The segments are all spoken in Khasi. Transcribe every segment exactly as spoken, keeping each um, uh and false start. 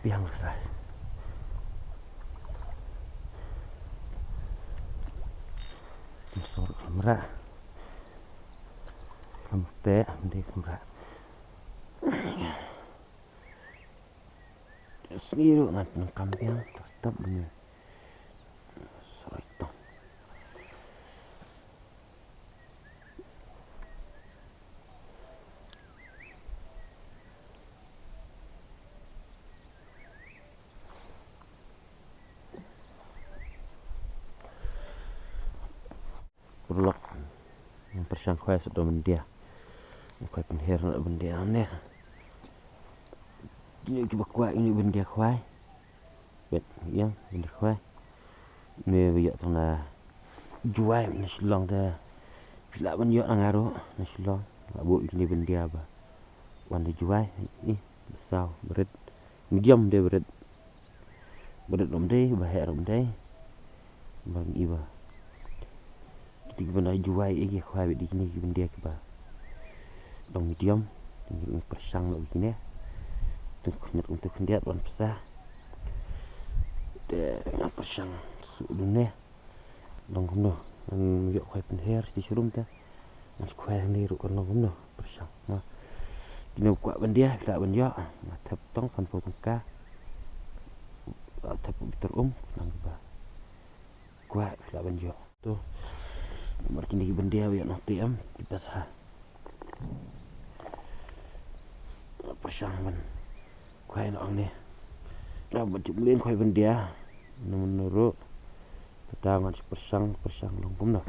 Biang sa. Sor kamera. Kamte, amde kamera. Sngi ruh ngan pyndonkam biang, stop dulu. Sorry, tong. Paralok, ïa pyrshang khwai sha don byndia. Khwai pynher na byndia ne. Ïa kiba kwah ïa byndia khwai. Bet ïa byndia khwai. Ne ba ïoh tang na Jowai na Shillong te. Phi lah ban ïoh na nga ruh na Shillong. Nga buh ïa kine byndia ba wan da Jowai. Ih, ba saw, ba rit. Medium de ba rit. Ba rit ruh ym dei, ba heh ruh ym dei. Ba ngi ba. Kiti kiba na Jowai ïa ki khwai bad kine ki byndia kiba dang medium. Ngi pyrshang noh kine. Tu khyndiat, tu khyndiat wan pisa. Te ngan pyrshang suk dune. Long kumno ngan ïoh khwai pynher shi shrum te. Ngan khwai hangne ruh kan long kumno pyrshang. Ma kine kwah byndia, kwah byndia. Ma thep tong sanphew tyngka. Thep bitar um nang ba. Kwah kwah ban ïoh. Tu. Mar kine ki byndia ïa noh te em ki pas ha. Pyrshang ban kwah noh ang ne. Dah buat cip mlin kwah byndia. Namun nuru. Tata ngan pyrshang pyrshang long kumno.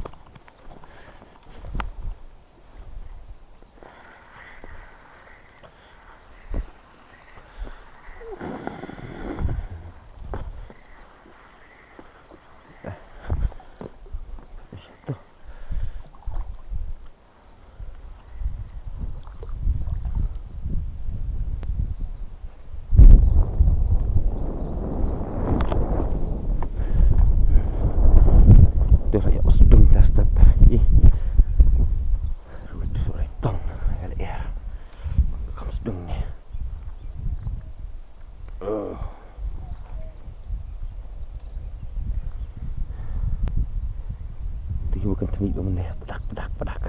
Te ra ïa sdung ta step. Ih. Ruh tu sore tong. Ïa lyer. Kam sdung ne. Te ki bukan tani ba mene. Padak, padak, padak.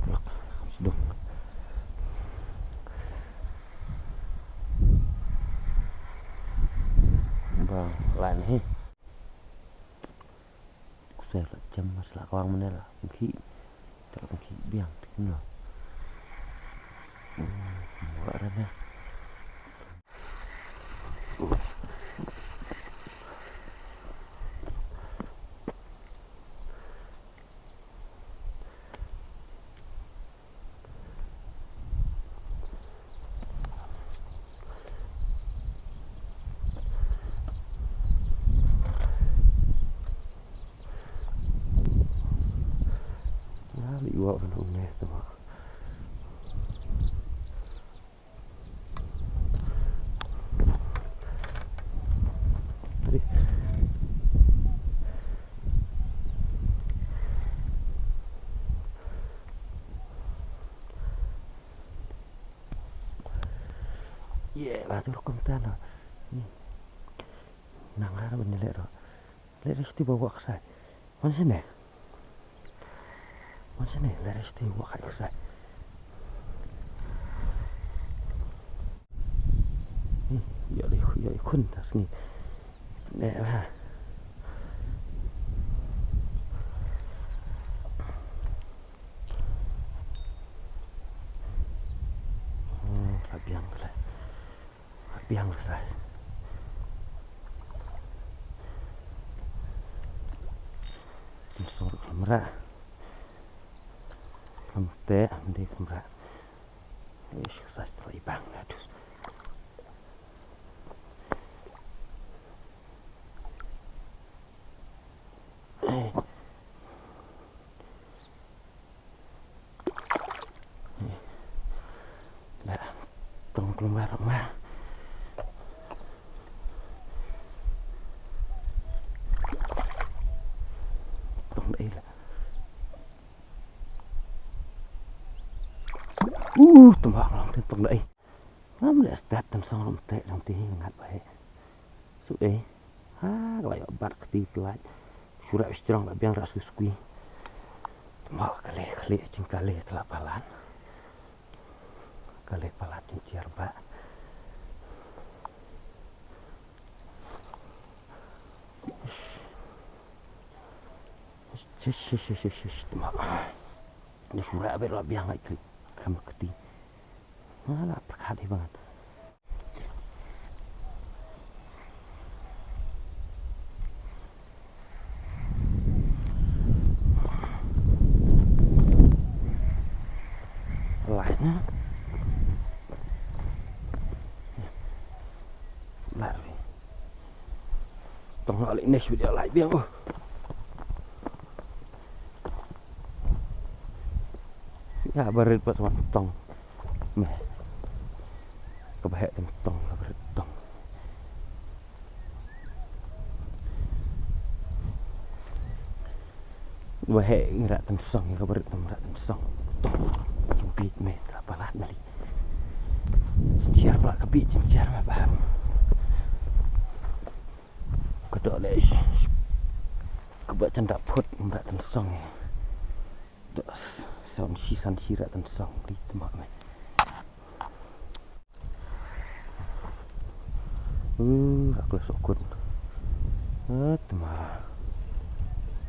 Padak. Kam sdung. Ba, lain hi. Kusai la jam mas la kawang mene la. Mungkin. Te la mungkin biang. Te kumno. Hmm, buat ada. Nali wak kan ong neh tu. Ye, ba tu rukom tano. Ni. Nang har ban leh ro. Leh ro sti ba wak sai. Wan sini. Wan sini, leh ro sti wak sai. Ni, ya ri, ya ri khun tas ni. Leh ha. Hmm, la biang tu lah. La biang tu sah. Sor kamera. Kamte, amde kamera. Ish, sah tu la ibang, aduh. Eh. Tong keluar ma. Tong dei la. Uh, tong bak lang tong dei. Leh start tang song rum te dang te ngat ba he. Su eh. Ha, ka ba ïoh bat kti plat. Shu rah strong ba biang rah su skui. Ma ka le ka le jing ka le tla palat. Ka le palat jing ciar ba. Shish, shish, shish, shish, shish, tma. Ni shu rah ba la biang ai kli. Kam kti. Nga la pyrkhat hi bangan. Lai na. Lai. Tong lai ne shu dia lai biang. Oh. Ïa barit pat wan tong. Me. Ka ba heh tong tong ka barit tong. Ba heh ngi rah tang song ka barit tong rah tang song. Tong. Jing bit me ka palat mali. Sincere pala ka bit sincere me ba. Ka dok le. Ka ba chan da phut me rah tang song. Dok san shi san shi rah tang song ri tma me. Uh, aku lah sokut. Ah, tma.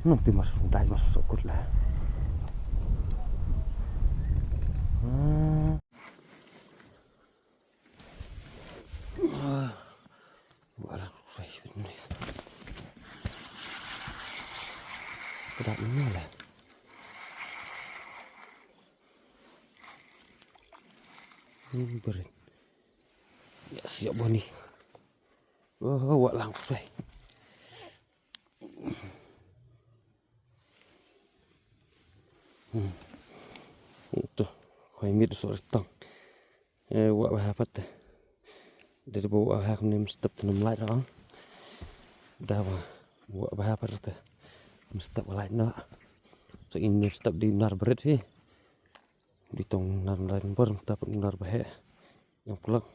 Nanti mas dai mas sokut lah. Ah. Ah. Wala fresh witness. Kedap ni lah. Hmm, berit. Ya, siap buah ni. Oh, wak lang kuai. Hmm. Itu, kuai mit suai tang. Eh, wak bah apa teh? Dari bawah ah ni mesti tenam light ah. Dah bah, wak bah apa teh? Mesti light na. So ini mesti di nar berit hi. Di tong nar lain ber mesti nar bah. Yang pulang.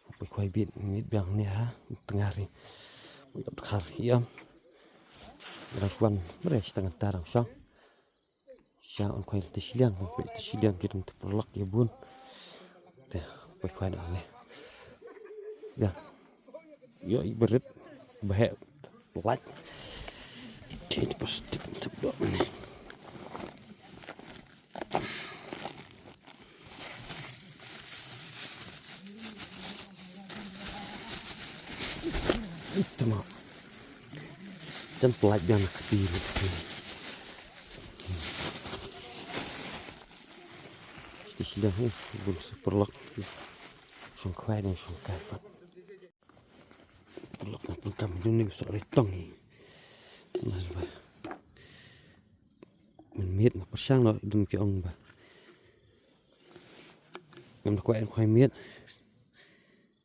Apa kuai bit mit biang ni ha tengah hari. Kuai khar hiam. Rasuan beres tengah tarang sang. Sang on kuai te shiliang, kuai te shiliang kita te perlak ya bun. Te kuai kuai dah ni. Ya. Yo i berit. Bah. Light. Jadi pas tip tip dok ni. Tama. Jan pelat jan kati. Sti sida hu bun seperlok. Song kwai dan song kai pat. Perlok na pun kam dun ni sok retong ni. Mas ba. Min miet na persang no dun ki ong ba. Ngam da kwai kwai miet.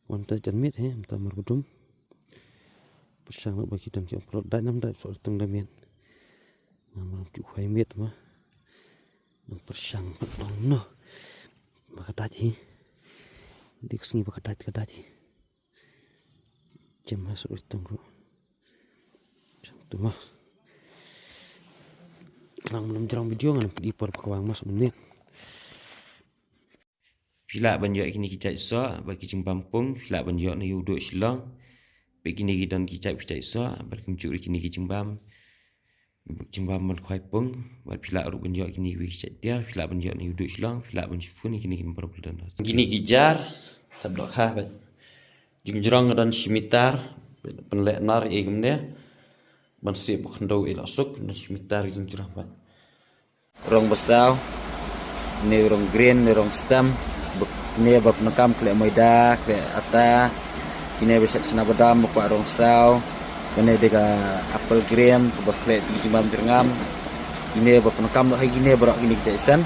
Wan ta jan miet he, ta mar bedum. Persang no ba ki dun ki ong perlok dai nam dai sok retong dai miet. Ngam ram chu kwai miet ma. Ngam persang petong no. Ba ka dai he. Dik sngi ba ka dai ka dai he. Jem ha suk tang ru. Jem tu mah. Lang belum jarang video ngan pidi por pakwang mas menit. Phi lah ban ïoh kine ki jait soh bad ki jingbam pung, phi lah ban ïoh na ïa u duh Shillong. Bad kine ki don ki jait ki jait soh bad kumjuh ruh kine ki jingbam. Jingbam ban khwai pung bad phi lah ruh ban ïoh kine ki jait tiar, phi lah ban ïoh na ïa u duh Shillong, phi lah ban shu phone ïa kine ki number ba la don. Kine ki jar, tap dok ha bad. Jingjrong ka don shi mitar, pynleh nar ïa kumne. Ban sih ba khyndew ïa la suk, don shi mitar jingjrong bad. Rong ba saw, ne rong green, ne rong stem, ba, ne ba pyndonkam khleh maida, khleh ata, kine ba shet shna badam, ba kwah rong saw, kane de ka apple green, ba khleh jingbam jyrngam, kine ba pyndonkam noh ha kine baroh kine ki jait sen.